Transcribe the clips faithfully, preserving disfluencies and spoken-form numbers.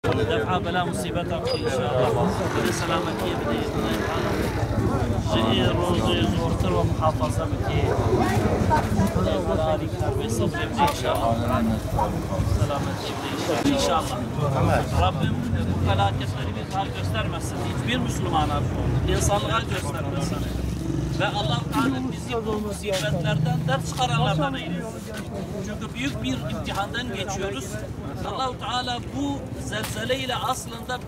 Def'a bela musîbeta bike înşallah. Bide selametiyê bide. Ji ê rojê zortir we muhafaza bike. Helalî karbê sebrê bide înşallah. Selametiyê bide înşallah. İnşallah. Rabbim bu felaketleri bir daha göstermesin. Hiçbir Müslümana, insanlığa göstermesin. Ve Allah Teala bizi bu musibetlerden ders çıkaranlardan eylesin. Çünkü büyük bir imtihandan geçiyoruz. Allahu Teala bu zelzeleyle aslında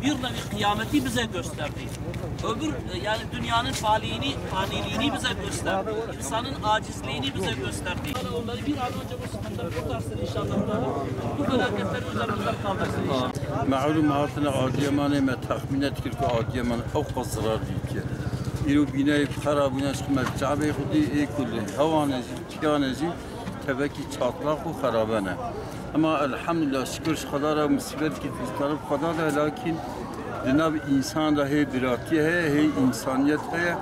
bir nevi kıyameti bize gösterdi. Öbür, e, yani dünyanın faniliğini, faniliğini bize gösterdi. İnsanın acizliğini bize gösterdi. Onları bir an önce bu sıkıntıdan kurtarsın inşallah. Bu felaketleri üzerimizden kaldırsın inşallah. Malum hatine Adiyamanê me texmîne dikir ku Adiyaman ew qas zirar dîtiye. Îro bîneyê xera bûne ji me çavê xwe dî ê ku li hewane jî, tiyane jî tevekî çatlaq û xerabe ne. Ema elhamdulillah, şikir ji Xweda re musîbet kî ji teref Xweda de, lakîn di nav însan de hê biratî heye, hê însaniyet heye.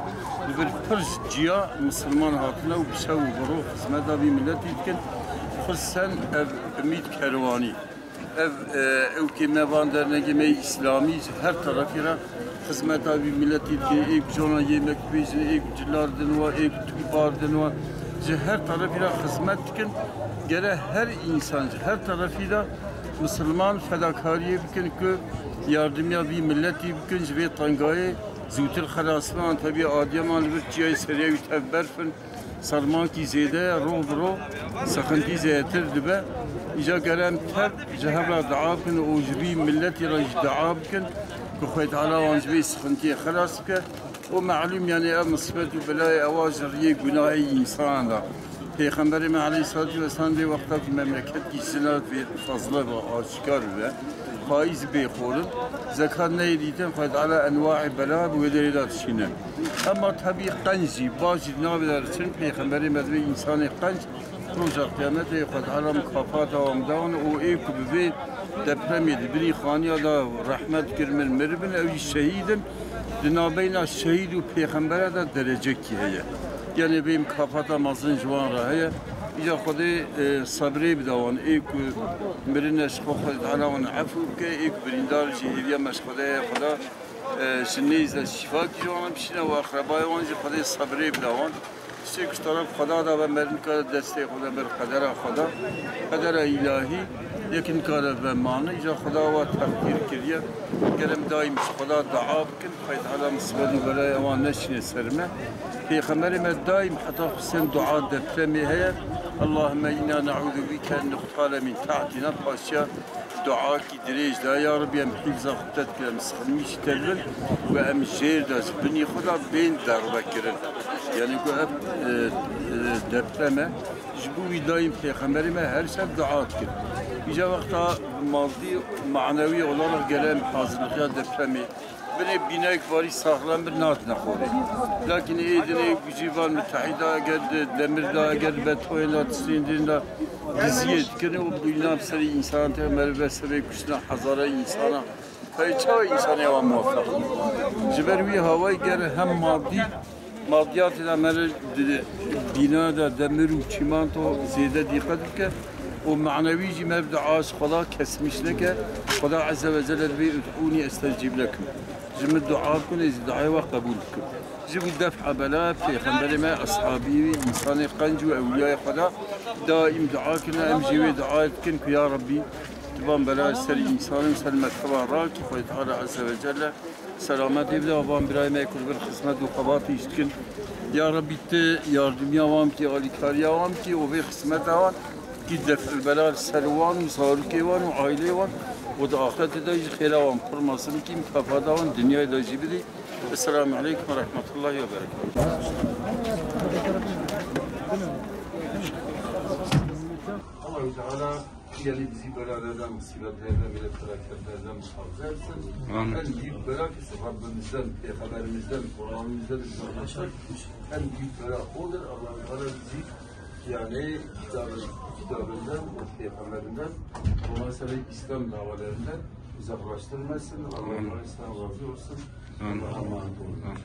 Li vir pir ji ciya misilman hatine û bi şev û bi roj xizmeta vî miletî dikin. Xisûsen ev Umîd Kerwanî. Ev, e, ewkê me van dernegê me îslamî ji her terefî re xizmeta vî miletî dike, ê ku cona yê me dibêjin, ê ku cila didin we, ê ku tûba didin we, ji her terefî re xizmet dikin. Gere her însan ji her terefî de misilman fedakariyê bikin ku yardimiya vî miletî bikin, ji vê tengayê zûtir xelas bin. Tevî Adiyaman li vir çiyayê Seriyê wî tev berf in. Sermankî zêde ye, roj bi roj sixintî zêdetir dibe. Îca gere em tev ji hev re dua bikin û ji vî miletî re jî dua bikin ku Xwedê Teala wan ji vê sixintiyê xilas bike. Û melûm, yanî ev misibet û belayê ewa ji riyê gunahê însanan de. Pêxemberê me aleyhissalatu vesselam dê wexta ku memleket kî zina vê fazla ve aşikar ve, faiz bê xorin, zekat neyê dîtin, Xwedê Teala enwaê bela bi wê derê de dişîne. Ema tebî qenc jî, baş jî navê de diçin, Pêxemberê me divê însanê qenc roja qiyametê Xwedê Teala mukafata wan bida wan û ê ku bi vê depremê di birî xaniya de rehmet kir min miribin, ew jî şehîd in. Di navbeyna şehîd û pêxembere de derecekî heye. Yanî vê mukafata mezin ji wan re heye. Îca Xwedê, e, sebrê bida wan. Ê ku mirine ji xwe Xwedê Teala wan efû bike. Ê ku birîndar jî hêviya me ji Xwedê heye, Xweda, e, ji nêz de şîfa kî ji wan bişîne û aqrebayê wan jî Xwedê sebrê bida wan. Tiştê ku ji teref Xweda de be, meriv nikare destê xwe de ber qedera Xweda. Qedera îlahî yek nikare vemane, îca Xweda wa teqdîr kiriye. Gere em daîm ji Xweda dua bikin, Xwedê Teala misibet û belayê wan neşîne ser me. Pêxemberê me daîm heta xisûsen dua depremê heye. Allahümme inna ne'ûzu bike en nuqtale min tahtina, paşiya duakî dirêj da, ya Rebî, em hîfza xwe te dikin, em sixilmî ji te dibin û em jêr de ji binî xwe de bên derbe kirin. Yanî ku ev, e, e, deprem e, ji bo wî dayîm Pêxemberê me her şev dua dikir. Îca wexta madî, manewî olarak gere em hazirlixiya depremê Binê bînayek varî saxlem bir, nadine xorê. Lakin ê dinê gujî van mitehîda, eger di demir de, eger di betoyên de, tiştên din de diziyê dikin û bîna bi serê însanan tê, meriv ve sebê kuştina hezara însana. Tayê çawa însanê wan muwefeq? Ji ber wî hawayî ger hem madî, madiyatê de meriv di bîna de demir û çîmanto zêde dîqet bike û manewî jî meriv dua ji Xweda kesmiş neke. Xweda Ezze ve Celle dibê, "Ud'ûnî estecîb lekum." Ji min dua bikin, ez duayê we qebûl bikim. Ji bo def'a bela, Pêxemberê me, eshabî wî, însanê qenc û ewliyayê Xweda daîm dua kirine, em jî wê dua dikin ku ya Rebbî, tu van bela ser însanin, ser me teva rakî, Xwedê Teala Ezze ve Celle selametê bide, van birayê me ku li vir xizmet û xebatê jî dikin. Ya Rebbî, tu yardimiya wan bikî, alîkariya wan bikî û vê xizmeta wan kî def'il bela li ser wan û zarokê wan û aîleyê wan û di axretê de jî xêra wan pir mezin bikî, mukafata wan dinyayê de jî bidî. Esselamu aleykum ve rahmetullahi ve berekatuhu. Allahu Teala, yani bizi belalardan, musibetlerden, böyle felaketlerden muhafaza etsin. Amin. En büyük bela ki Rabbimizden, Peygamberimizden, Kur'an'ımızdan uzaklaştık. En büyük bela odur. Allahu Teala bizi yani kitabı, kitabından, Peygamberinden, ondan sonra İslam davalerinden uzaklaştırmasın. Allahu Teala sizden razı olsun. Amin. Allah'a emanet olun. Amin.